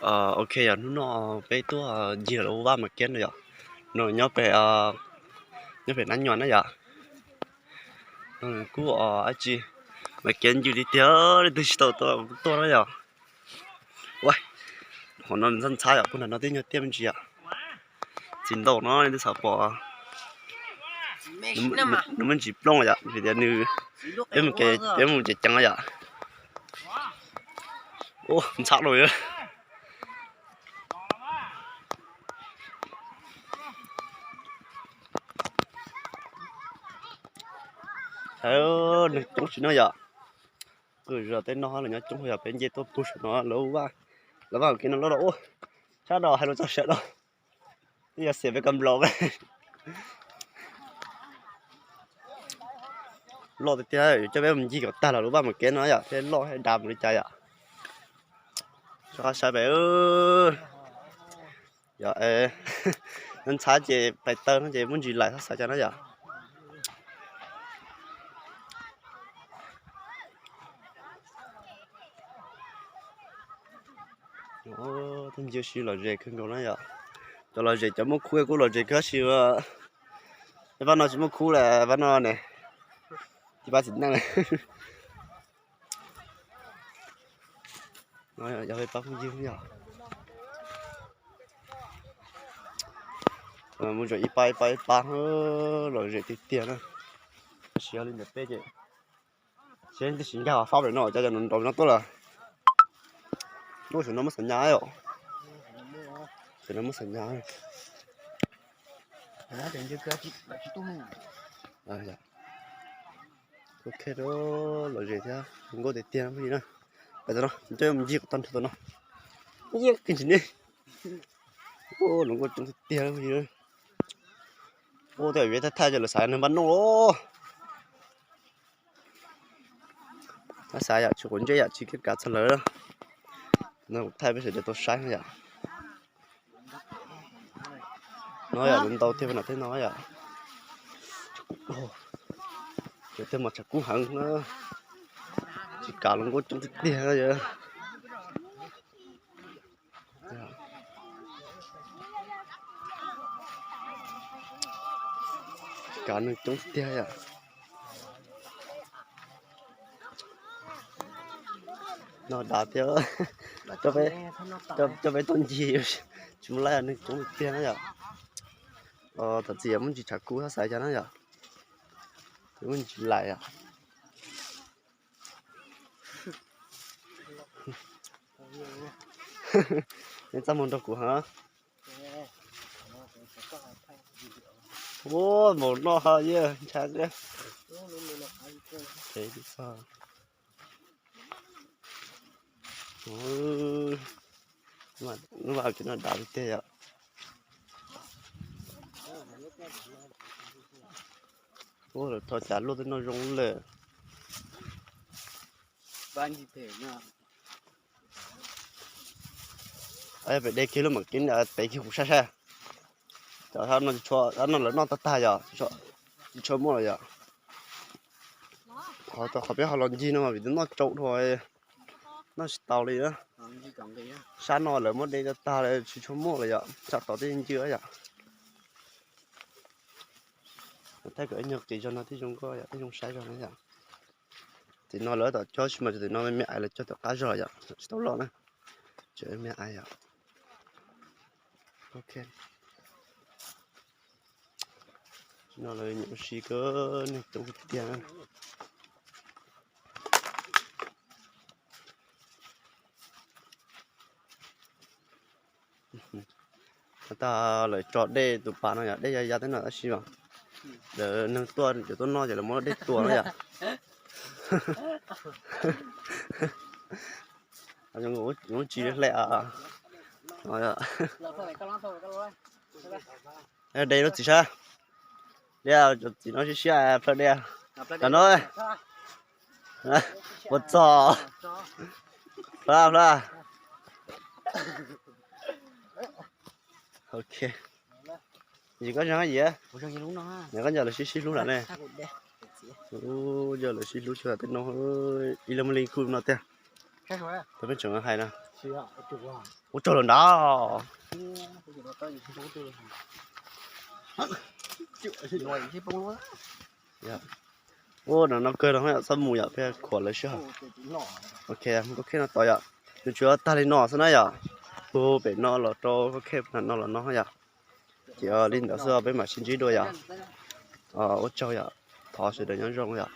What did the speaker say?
Ok yog hnub no peb tuaj ncig lawv vaj Mas Kiab no yom. No nyob pem, nyob pem Nab Nyuam na yom. No kuj dab tsi, Mas Kiab ncw li tiag, leej twg tsis tau tuaj kuj tuaj na yom. Ua, qhov no ntxhab ntxhab yom, puag nram no twb nyuag tiaj me ntsis yom. Txiv ntaus no leej twg xav pom, nws muaj ntsis plooj yom, vim tias nws, peb mus, peb mus ceev ceev yom. Ua ntxhab dua yom. Neeg coob tsis no yom. Kuj zos tej no los nyob coob yom, peb nce tuaj puag saum no lawv vaj, lawv vaj Mas Kiab no loj los ua, sab no hais lus txog sawv no, twb yog xiam peb kab nplaus. Loj tiag tiag, yuav coj peb mus ncig kom tag los lub vaj Mas Kiab no yom, thiaj loj thiaj dav mus li cas yom. Rov qab saib pem, yog ntxhab ces pais taw no ces muaj ntsis lais xav xav cas na yom. Tej ncw si lom zem kawg nkaus na yom. Cov lom zem cov muaj khub kuj lom zem kawg si. Pab no tsis muaj khub lawm, pab no ne, tsis pab txiv neej. Yog peb pab phooj ywg yom. Mus zom ib pab ib pab ib pab, lom zem tiag tiag na. Tab sis yog li ntawd peb ces, seb tab sis nkag faub lawm no, cov cov nraud no tuaj lawm. Lub xyov no muab xav nyas os. Xyov no muab xav nyas. Ok, lom zem thiab zoo nkauj tiag tiag li na. Pais tom no, coj mus ncig kom tag nrho tom no. Yeej kawg ntsis ne. Zoo nkauj coob tiag tiag li. Ua tej yam thaj thaj cov lawv xav neeg npaj noj os. Xav yam tsis quav ntsej yam tsis kev kav txog lawv. No kuv thaij peb sawv daws tau saib no yom. No yom, lawv ntau tiag peb no tej no yom. Cov tej mas tshav kub heev na. Tsis kav los nkauj coob tiag tiag yom. Tsis kav neeg coob tiag yom. No dav thiab, coj peb tuaj ncig tsis muaj laij, neeg coob tiag na yom. Tom txiv muaj ntsis tshav kub xav xav cas na yom. Muaj ntsis lais yom. Neb txaj muag nrog kuv ha. Ua, npaum no ha, yeej ntshai thiab. Lub vaj no dav tiag tiag yom. Ua, lawv rho xyav luaj tej no zoo lawm. Pem de kiag lub mam kev pem kiag kuv saib saib. Cov no, no lawv noj tag tag yom, tsis tshua muaj lawm yom. Qhov, qhov peb ho los ncig no mas vim twb noj tsau dhau, noj tsis tau li. Sab no lawv muab de tag tag lawm tsis tshua muaj lawm yom, tsam tom tej ncw yom. Thaij kom ib nyuag qis zog no thiaj zoo nkauj yom, thiaj zoo saib zog na yom. Tim no lawv tom cog tsis mas tim no me me aiv lawv cog tom qab zog yom, tsis tau loj na. Tseem me aiv yom. Ok. No lawv nyuam ua si kawg, neeg coob tiag tiag. Tag lawv tso dej tus pas no yom, dej ya ya teb no tab sis mas lawv neeg tuaj, cov tuaj noj ces lawv muab dej tua na yom. Lub tsis hle. De lub txiv sab, de cov txiv no siab siab plhaw de. Tam no, puas txog? Plhaw, plhaw. Ok. Yim koj zeeg yim, koj nco lawv sib sib hlub lawm ne. Nco lawv sib hlub tshua tej no, ib leeg muaj li kuj no tiag. Tab peb tseem hais no. Ua tsaug lawm nrad. Ua no no kawg no yom, txhob mus yom, peb khuam lawv sij hawm. Ok, mus koj khej no tod yom. Nws tsuas tag li no xwb na yom. Hu pem no los rau koj khej no los no yom. Ces li ntawd xwb, peb mam sib ntsib dua yom. Ua tsaug yom. Thov sawv daws nyob zoo yom.